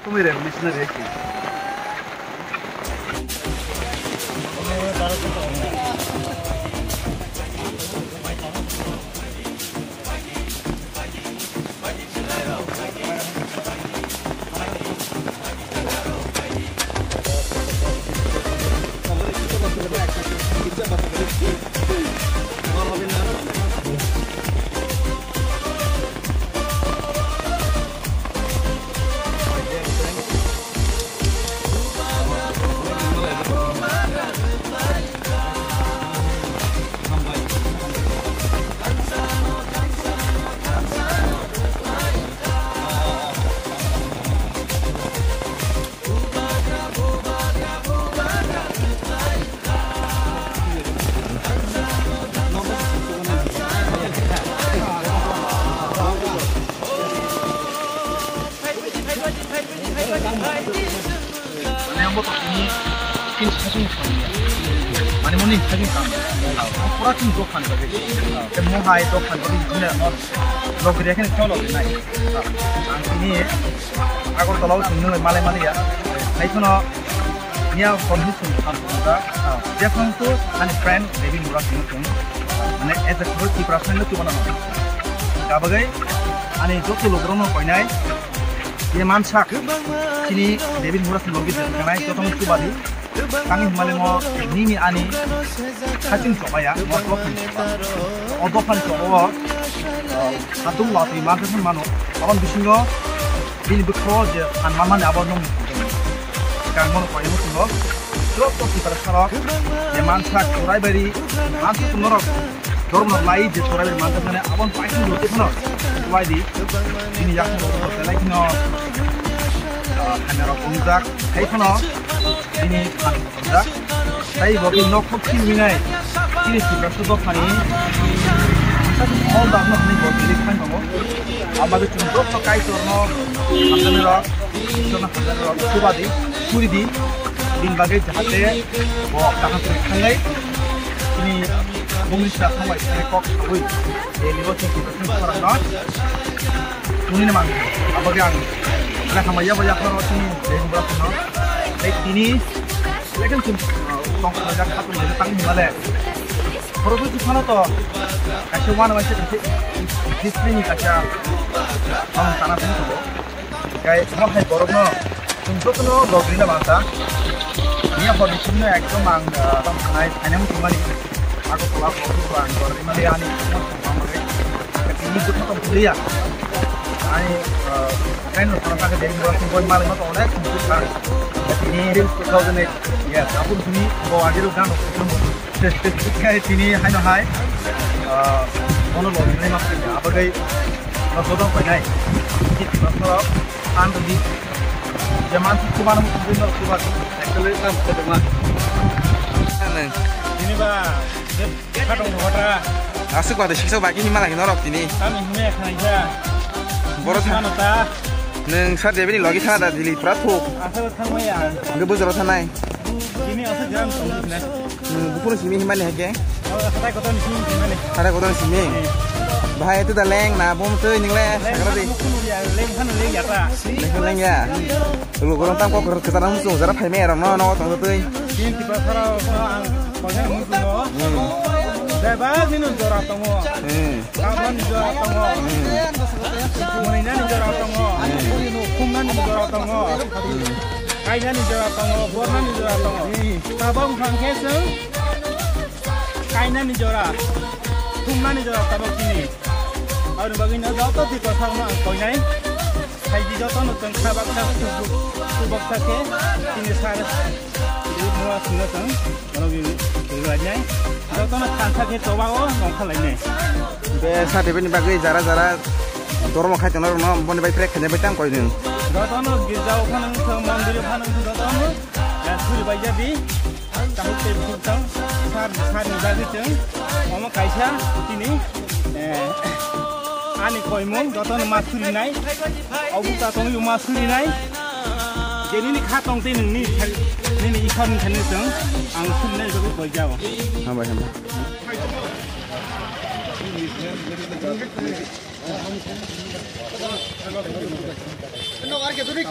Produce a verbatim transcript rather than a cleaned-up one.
Tumire missionary ki. Mane ang bo tini tin sajung khamya. Mane moni sajung kam. Pura tin dok khan bagwi. Te mo hai dok khan bagwi jine no log re khen cholo nai. Ang tini Agartala o chwng nung malai maliya. Hai kheno niya hor ni chwng khan kha. Jephang tu ani friend David Mura chwng chwng. Mane as a whole Tiprasa no chubana. Kabagwi ani joto logrokno koinai. Ye mansak chini David Murasni logi je kanai jotono chubadi. Tangwi hwnmale mo nini ani haching chobaya mo dophani choba. O dophani choba o, o, hatung watwi mansa mano. Aboni bisingo bini bwkha o je phan manmani abo nung. Kang mono koymo singo. Joto Tiprasa rok je mansak Churaibari mansa norok Dormo lai je Churaibari mansa mane abon paising roti khno. Wai di. Ini yak no belai khno. Hanya rok unjak. Hai khno. Ini unjak. Tai bo ki nok khok si winai. Ini Tiprasa dophani. All down no ni bo bilik khan tongo. Abadi chung joto Kaitorno hamjaknai rok, Ishwarno hamjaknai rok, chubadi, churidi, bini bagwi jahate bo kaham khe thangnai, chini bungni sida thangbai thangwi kok saui, bini bo chini khorang no tungni man, abadi ang, ale hambai yabo yakhoro chini bini borok no, tei tini, lekin chum, tong khlajak khatung khlajak tang himale. Khoroksa si phano to kaisa uanama se kaisa history ni kaisa samung tana phano tongo. Kai mo hai borokno chwng jotono rogri na bangsa. Niya hor ni simi no ekdom ang tamo thanai thainai muchung mani. Agartala ko ko ang rogri mani ani mo tong mani. Ini bukan tong kuliah. Ani kain no tong kake dei mo tong mani mo to onek bukan. Ini real two thousand eight. Yes, aku sini bawa aja lu kan. Kai tini haino hai, ah, bono logi nai ma phaikha, abagai no sodong painai. Ki no soro, an di, jaman si kuban mo kuban no kuban. Actually, kam ko dema. Nang. Ini ba, khatong hotra. Asuk ba de siksa ba ki himala hino rok tini. Kami hime khaisa. Boro tha. Mano ta. Nang sar debini logi thana da dili pura thuk. Asa thangmaya. Nge bujaro thanai. Ini asa jam tong na. Hmm, bukuno simi himani hake? Oh, hatai kotor ni simi himani. Hatai kotor ni simi? Eh. Bahai itu da leng na bom tu ningle. Leng sakra di. Bukuno ya, leng kan leng ya ta. Leng leng ya. Lu gorong tam kok kerja tanam sung jara phai me rong no no tong tu. Ini tiba sarau ang kau yang mutu no. Hmm. Dai ba ninu jora tongo. Hmm. Kabani jora tongo. Hmm. Muninani jora tongo. Hmm. Khumnani jora tongo. Hmm. Kainani jora tongo, bornani jora tongo. Tabok wngkha khe chwng kainani jora, thumnani jora tabok chini. Aboni bagwino joto Tiprasarokno ang koinai. Saidi jotono chwng kha baksa, kubuk, kubuk baksa khe chini sar, muwa sino chwng, orogi, orogi lainai. Jotono thansa khe chobao nongkha lainai. Be sati bini bagwi jara jara dormo khai tongnai rokno boni bai prek khainai bai tang koinwi. Jotono girja o phano wngkha, mondir o phano wngkha, jotono ya suri bai jadi. Tahuk tei bukhuk tang sar, sar ni bagwi chwng omo kaisa tini, eh, ani koimung jotono ma surinai. Obo ta tongwi ma surinai. Je nini kha tong tei nini, nini Ishwar ni thani chwng ang surinai bagwi bai jao. Hambai, hambai. Nok ar ke duri.